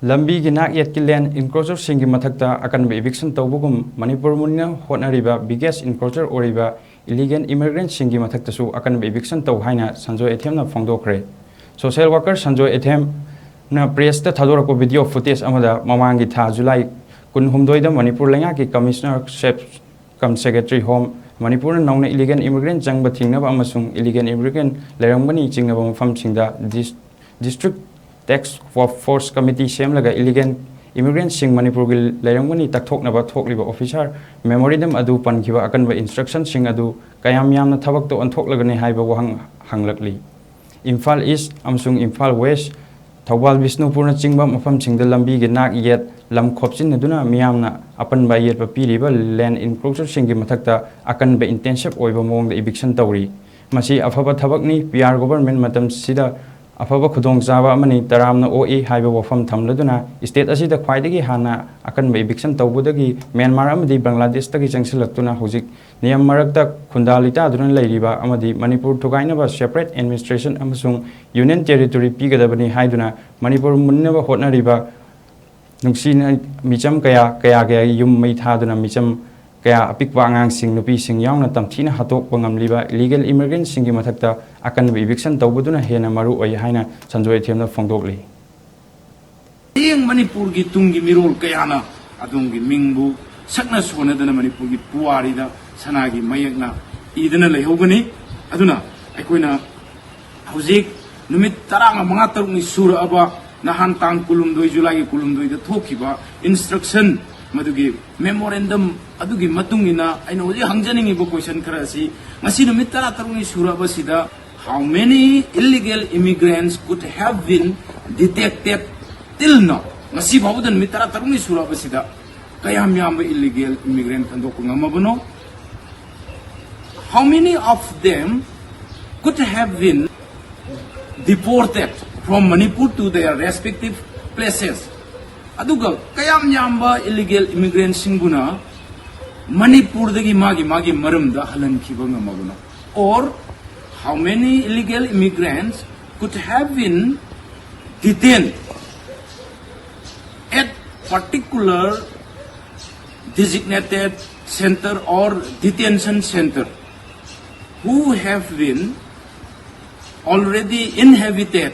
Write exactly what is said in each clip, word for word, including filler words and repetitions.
ꯂꯝꯕꯤꯒꯤ ꯅꯥꯛ ꯌꯦꯠꯀꯤ land encroacherꯁꯤꯡꯒꯤ ꯃꯊꯛꯇ ꯑꯀꯟꯕ eviction ꯇꯧꯕꯒꯨꯝ, ꯃꯅꯤꯄꯨꯔ ꯃꯨꯟꯅ ꯍꯣꯠꯅꯔꯤꯕ biggest encroacher ꯑꯣꯏꯔꯤꯕ illegal immigrantꯁꯤꯡꯒꯤ ꯃꯊꯛꯇꯁꯨ ꯑꯀꯟꯕ eviction ꯇꯧ ꯍꯥꯏꯅ Sanjoy ꯑꯦꯊꯦꯝꯅ ꯐꯣꯡꯗꯣꯛꯈ꯭ꯔꯦ꯫ Social worker Sanjoy ꯑꯦꯊꯦꯝꯅ pressꯇ ꯊꯥꯗꯣꯔꯛꯄ video footage ꯑꯃꯗ ꯃꯃꯥꯡꯒꯤ ꯊꯥ July ꯀꯨꯟꯍꯨꯝꯗꯣꯏꯗ ꯃꯅꯤꯄꯨꯔ ꯂꯩꯉꯥꯛꯀꯤ Commissioner Sep cum Secretary Home, ꯃꯅꯤꯄꯨꯔꯅ ꯅꯧꯅ illegal immigrant ꯆꯪꯕ ꯊꯤꯡꯅꯕ ꯑꯃꯁꯨꯡ illegal immigrant ꯂꯩꯔꯝꯒꯅꯤ ꯆꯤꯡꯅꯕ ꯃꯐꯝꯁꯤꯡꯗ dis-, District Task Force Committee ꯁꯦꯝꯂꯒ illegal immigrantꯁꯤꯡ ꯃꯅꯤꯄꯨꯔꯒꯤ ꯂꯩꯔꯝꯒꯅꯤ ꯇꯛꯊꯣꯛꯅꯕ ꯊꯣꯛꯂꯤꯕ official memorandum ꯑꯗꯨ ꯄꯟꯈꯤꯕ ꯑꯀꯟꯕ instructionꯁꯤꯡ ꯑꯗꯨ ꯀꯌꯥꯝ ꯌꯥꯝꯅ ꯊꯕꯛꯇ ꯑꯣꯟꯊꯣꯛꯂꯒꯅꯤ ꯍꯥꯏꯕ ꯋꯥꯍꯪ ꯍꯪꯂꯛꯂꯤ꯫ ꯏꯝꯐꯥꯜ East ꯑꯃꯁꯨꯡ ꯏꯝꯐꯥꯜ West, ꯊꯧꯕꯥꯜ, ꯕꯤꯁꯅꯨꯄꯨꯔꯅꯆꯤꯡꯕ ꯃꯐꯝꯁꯤꯡꯗ ꯂꯝꯕꯤꯒꯤ ꯅꯥꯛ ꯌꯦꯠ ꯂꯝ ꯈꯣꯞꯆꯤꯟꯅꯗꯨꯅ ꯃꯤꯌꯥꯝꯅ ꯑꯄꯟꯕ ꯑꯌꯦꯠꯄ ꯄꯤꯔꯤꯕ land encroacherꯁꯤꯡꯒꯤ ꯃꯊꯛꯇ ꯑꯀꯟꯕ intensive ꯑꯣꯏꯕ ꯃꯑꯣꯡꯗ eviction ꯇꯧꯔꯤ꯫ ꯃꯁꯤ ꯑꯐꯕ ꯊꯕꯛꯅꯤ꯫ P R government ꯃꯇꯝꯁꯤꯗ ꯑꯐꯕ ꯈꯨꯗꯣꯡꯆꯥꯕ ꯑꯃꯅꯤ꯫ ꯇꯔꯥꯝꯅ ꯑꯣꯛꯏ ꯍꯥꯏꯕ ꯋꯥꯐꯝ ꯊꯝꯂꯗꯨꯅ, state ꯑꯁꯤꯗ ꯈ꯭ꯋꯥꯏꯗꯒꯤ ꯍꯥꯟꯅ ꯑꯀꯟꯕ eviction ꯇꯧꯕꯗꯒꯤ ꯃ꯭ꯌꯥꯟꯃꯥꯔ ꯑꯃꯗꯤ ꯕꯪꯒ꯭ꯂꯥꯗꯦꯁꯇꯒꯤ ꯆꯪꯁꯤꯜꯂꯛꯇꯨꯅ ꯍꯧꯖꯤꯛ ꯅꯤꯌꯝ ꯃꯔꯛꯇ ꯈꯨꯟꯗꯥ ꯂꯩꯇꯥꯗꯨꯅ ꯂꯩꯔꯤꯕ ꯑꯃꯗꯤ ꯃꯅꯤꯄꯨꯔ ꯊꯨꯒꯥꯏꯅꯕ separate administration ꯑꯃꯁꯨꯡ union territory ꯄꯤꯒꯗꯕꯅꯤ ꯍꯥꯏꯗꯨꯅ ꯃꯅꯤꯄꯨꯔ ꯃꯨꯟꯅꯕ ꯍꯣꯠꯅꯔꯤꯕ ꯅꯨꯡꯁꯤꯅ ꯃꯤꯆꯝ ꯀꯌꯥ, ꯀꯌꯥ ꯀꯌꯥꯒꯤ ꯌꯨꯝ ꯃꯩ ꯊꯥꯗꯨꯅ ꯃꯤꯆꯝ ꯀꯌꯥ, ꯑꯄꯤꯛꯄ ꯑꯉꯥꯡꯁꯤꯡ, ꯅꯨꯄꯤꯁꯤꯡ ꯌꯥꯎꯅ ꯇꯝꯊꯤꯅ ꯍꯥꯠꯇꯣꯛꯄ ꯉꯝꯂꯤꯕ illegal immigrantꯁꯤꯡꯒꯤ ꯃꯊꯛꯇ ꯑꯀꯟꯕ eviction ꯇꯧꯕꯗꯨꯅ ꯍꯦꯟꯅ ꯃꯔꯨ ꯑꯣꯏ ꯍꯥꯏꯅ ꯁꯟꯖꯣꯏ ꯑꯦꯊꯦꯝꯅ ꯐꯣꯡꯗꯣꯛꯂꯤ꯫ ꯍꯌꯦꯡ ꯃꯅꯤꯄꯨꯔꯒꯤ ꯇꯨꯡꯒꯤ ꯃꯤꯔꯣꯜ ꯀꯌꯥꯅ ꯑꯗꯣꯝꯒꯤ ꯃꯤꯡꯕꯨ ꯁꯛꯅ ꯁꯣꯟꯅꯗꯅ ꯃꯅꯤꯄꯨꯔꯒꯤ ꯄꯨꯋꯥꯔꯤꯗ ꯁꯅꯥꯒꯤ ꯃꯌꯦꯛꯅ ꯏꯗꯨꯅ ꯂꯩꯍꯧꯒꯅꯤ꯫ ꯑꯗꯨꯅ ꯑꯩꯈꯣꯏꯅ ꯍꯧꯖꯤꯛ ꯅꯨꯃꯤꯠ ꯇꯔꯥꯃꯉꯥ ꯇꯔꯨꯛꯅꯤ ꯁꯨꯔꯛꯑꯕ ꯅꯍꯥꯟ ꯇꯥꯡ ꯀꯨꯟꯍꯨꯝꯗꯣꯏ, ꯖꯨꯂꯥꯏꯒꯤ ꯀꯨꯟꯍꯨꯝꯗꯣꯏꯗ ꯊꯣꯛꯈꯤꯕ instruction, ꯃꯗꯨꯒꯤ memorandum ꯑꯗꯨꯒꯤ ꯃꯇꯨꯡ ꯏꯟꯅ ꯑꯩꯅ ꯍꯧꯖꯤꯛ ꯍꯪꯖꯅꯤꯡꯉꯤꯕ question ꯈꯔ ꯑꯁꯤ, ꯉꯁꯤ ꯅꯨꯃꯤꯠ ꯇꯔꯥ ꯇꯔꯨꯛꯅꯤ ꯁꯨꯔꯛꯑꯕꯁꯤꯗ how many illegal immigrants could have been detected till now? ꯉꯁꯤ ꯐꯥꯎꯕꯗ ꯅꯨꯃꯤꯠ ꯇꯔꯥ ꯇꯔꯨꯛꯅꯤ ꯁꯨꯔꯛꯑꯕꯁꯤꯗ ꯀꯌꯥꯝ ꯌꯥꯝꯕ illegal immigrant ꯈꯟꯗꯣꯛꯄ ꯉꯝꯃꯕꯅꯣ? How many of them could have been deported from Manipur to their respective places? ꯑꯗꯨꯒ ꯀꯌꯥꯝ ꯌꯥꯝꯕ illegal immigrantꯁꯤꯡꯕꯨꯅ ꯃꯅꯤꯄꯨꯔꯗꯒꯤ ꯃꯥꯒꯤ ꯃꯥꯒꯤ ꯃꯔꯝꯗ ꯍꯜꯍꯟꯈꯤꯕ ꯉꯝꯃꯕꯅꯣ? Or how many illegal immigrants could have been detained particular designated center or detention center who have been already inhabited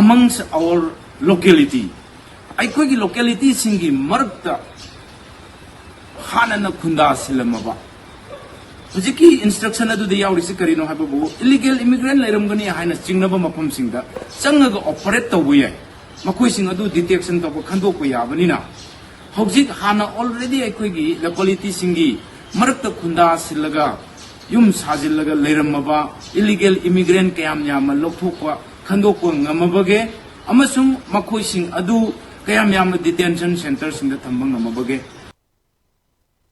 amongst our locality. ꯑꯩꯈꯣꯏꯒꯤ ꯂꯣꯀꯦꯂꯤꯇꯤꯁꯤꯡꯒꯤ ꯃꯔꯛꯇ ꯍꯥꯟꯅꯅ ꯈꯨꯟꯗꯥ ꯁꯤꯜꯂꯝꯃꯕ, ꯍꯧꯖꯤꯛꯀꯤ ꯏꯟꯁꯇ꯭ꯔꯛꯁꯟ ꯑꯗꯨꯗ ꯌꯥꯎꯔꯤꯁꯤ ꯀꯔꯤꯅꯣ ꯍꯥꯏꯕꯕꯨ, ꯏꯂꯤꯒꯦꯜ ꯏꯃꯤꯒ꯭ꯔꯦꯟ ꯂꯩꯔꯝꯒꯅꯤ ꯍꯥꯏꯅ ꯆꯤꯡꯅꯕ ꯃꯐꯝꯁꯤꯡꯗ ꯆꯪꯉꯒ ꯑꯣꯄꯔꯦꯠ ꯇꯧꯕ ꯌꯥꯏ꯫ ꯃꯈꯣꯏꯁꯤꯡ ꯑꯗꯨ ꯗꯤꯇꯦꯛꯁꯟ ꯇꯧꯕ, ꯈꯟꯗꯣꯛꯄ ꯌꯥꯕꯅꯤꯅ, ꯍꯧꯖꯤꯛ ꯍꯥꯟꯅ ꯑꯣꯜꯔꯦꯗꯤ ꯑꯩꯈꯣꯏꯒꯤ ꯂꯣꯀꯦꯂꯤꯇꯤꯁꯤꯡꯒꯤ ꯃꯔꯛꯇ ꯈꯨꯟꯗꯥ ꯁꯤꯜꯂꯒ ꯌꯨꯝ ꯁꯥꯖꯤꯜꯂꯒ ꯂꯩꯔꯝꯃꯕ ꯏꯂꯤꯒꯦꯜ ꯏꯃꯤꯒ꯭ꯔꯦꯟ ꯀꯌꯥꯝ ꯌꯥꯝꯅ ꯂꯧꯊꯣꯛꯄ, ꯈꯟꯗꯣꯛꯄ ꯉꯝꯃꯕꯒꯦ ꯑꯃꯁꯨꯡ ꯃꯈꯣꯏꯁꯤꯡ ꯑꯗꯨ ꯀꯌꯥꯝ ꯌꯥꯝꯅ ꯗꯤꯇꯦꯟꯁꯟ ꯁꯦꯟꯇꯔꯁꯤꯡꯗ ꯊꯝꯕ ꯉꯝꯃꯕꯒꯦ?